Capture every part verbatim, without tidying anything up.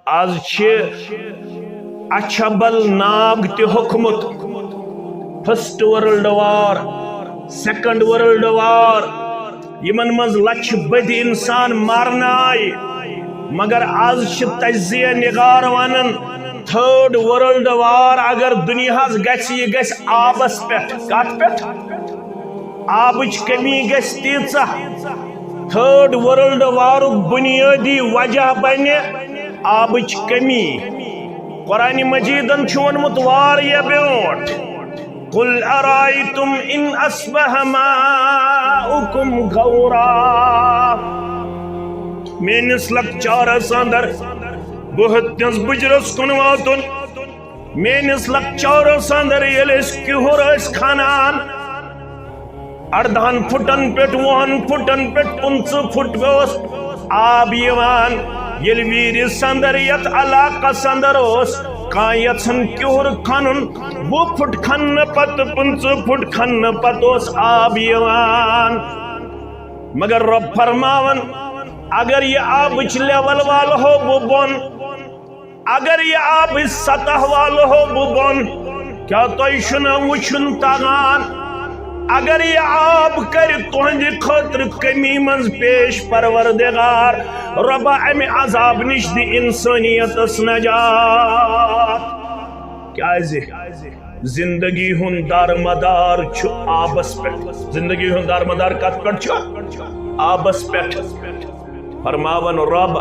از چھِ اچھبل ناگ تہِ ہوٚکھمُت، first world war, second world war, یِمن منٛز لچھِ بٔدۍ انسان مارنہٕ آیہِ۔ مگر از چھِ تجزیہ نگار ونان، تھٲرڈ ورلڈ وار اگر دُنیاہس گژھِ، یہِ گژھِ آبس پٮ۪ٹھ۔ کتھ پٮ۪ٹھ؟ آبٕچ کمی گژھِ تیٖژاہ۔ تھٲرڈ ورلڈ وارُک بُنیٲدی وجہ بنہِ آبٕچ کمی۔ قرآن مجیدن چھُ ووٚنمُت واریاہ برونٛٹھ، "قل ارأيتم ان اصبح ماؤكم غورا۔" میٲنِس لۄکچارس اندر، بہٕ ہیوٚتنس بُجرس کُن واتُن۔ میٲنِس لۄکچارس اندر ییٚلہِ أسۍ کِہُر ٲسۍ کھنان، اردہن فُٹن پٮ۪ٹھ، وُہن فُٹن پٮ۪ٹھ، پٕنٛژٕہ فُٹ اوس آب یِوان۔ ییٚلہِ ویٖرِ سندر یتھ علاقس اندر اوس کانٛہہ یژھان کِہُر کھنُن، وُہ فُٹ کھننہٕ پتہٕ، پٕنٛژٕہ فُٹ کھننہٕ پتہٕ اوس آب یِوان۔ مگر رۄب فرماوان، اگر یہِ آبٕچ لیول والہو بہٕ بۄن، اگر یہِ آبٕچ سطح والہو بہٕ بۄن، کیٛاہ تۄہہِ چھُنہٕ وُچھُن تگان؟ اگر یہِ آب کرِ تُہنٛدِ خٲطرٕ کمی منٛز پیش، پروردگار رۄبا، امہِ عذاب نِش دِ انسٲنیتس نجات۔ کیٛازِ؟ زندگی ہُنٛد دارمدار چھُ آبس پٮ۪ٹھ۔ زندگی ہُنٛد دارمدار کتھ پٮ۪ٹھ چھُ؟ آبس پٮ۪ٹھ۔ فرماوان رۄب،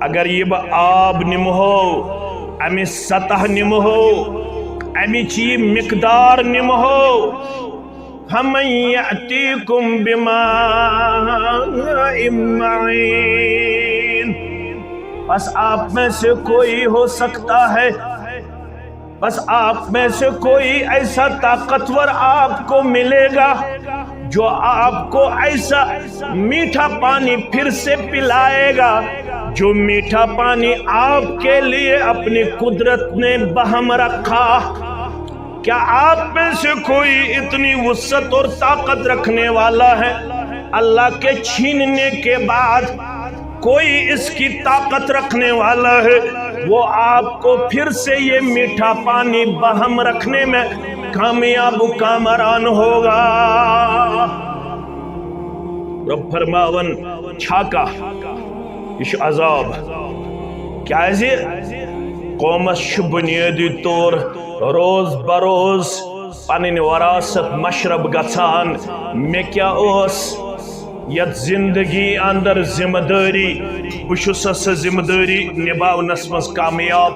اگر یہِ بہٕ آب نِمہو، امِچ سطح نِمہو، امِچ یہِ مقدار نِمہو، فمن یأتیکم بماء معین، پس آپ میں سے کوئی ہو سکتا ہے، بس آپ میں سے کوئی ایسا طاقتور آپ کو ملے گا جو آپ کو ایسا میٹھا پانی پھر سے پلائے گا، جو میٹھا پانی آپ کے لیے اپنی قدرت نے بہم رکھا۔ کیا آپ میں سے کوئی اتنی وسعت اور طاقت رکھنے والا ہے؟ اللہ کے چھیننے کے بعد کوئی اس کی طاقت رکھنے والا ہے، وہ آپ کو پھر سے یہ میٹھا پانی بہم رکھنے میں کامیاب و کامران ہوگا۔ رب فرماون، چھا کانٛہہ؟ یہِ چھُ عذاب۔ کیازِ؟ قومس چھُ بنیٲدی طور روز بروز پنٕنۍ وراثت مشرب گژھان۔ مےٚ کیٛاہ اوس یتھ زندگی اندر ذمہ دٲری؟ بہٕ چھُسا سۄ ذمہ دٲری نباونس منٛز کامیاب؟